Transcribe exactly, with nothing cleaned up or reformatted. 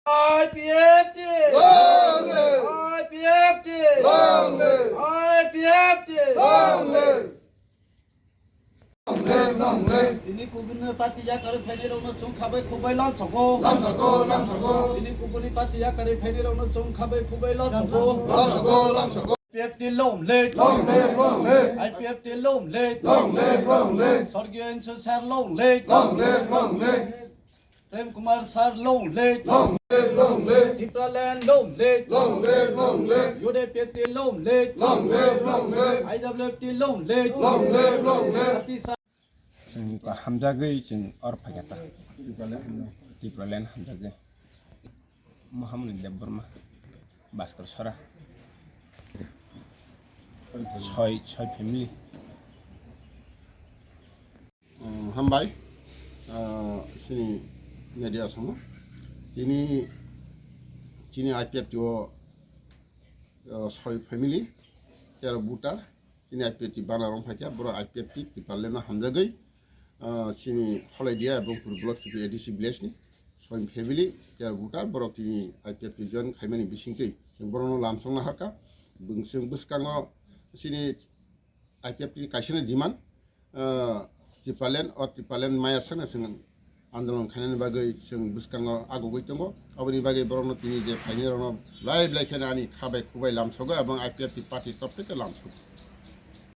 I P F T! Long live! I P F T! Long live! I P F T! Long live! Long live, long live. Tini kubuni party yakarwi phainairokno chwng khabai khubai lamsogo. Lamsogo, lamsogo. Tini kubuni party yakarwi phainairokno chwng khabai khubai lamsogo. Lamsogo, lamsogo. I P F T long live. Long live, long live. I P F T long live. Long live, long live. Sorgiyo N C sir long live. Long live, long live. Prem Kumar sir long live. Long live, long live. Tipraland long live. Long live, long live. U D P F T long live. Long live, long live. I W F T long live. Long live, long live. Party sir. Chwng hamjagwi chwng or phaikha ta. Tipraland hamjagwi. Mahamuni Debbarma, Bhaskar Sora. Soi, soi family. Um, hambai, uh, chini media samo. Tini, chini I P F T o, uh, soi family, tero voter, chini I P F T bana rong phaikha, boro I P F T Tipraland no hamjagwi, uh, chini Holaidia ebong Purbo Block A D C village ni soi family, tero voter, borok tini I P F T join khaimani bisingtwi, chwng borokno lamsokna harkha, bwswng bwskango chini I P F T ni kaisa ni demand, ah, Tipraland, o Tipraland maya sakno chwng andolon khainani bagwi chwng bwskango agugwi tongo. Aboni bagwi borokno tini je phainirokno belai belai kheno ani kha bai khu bai lamsogo, ebong I P F T party top theke lamsogo.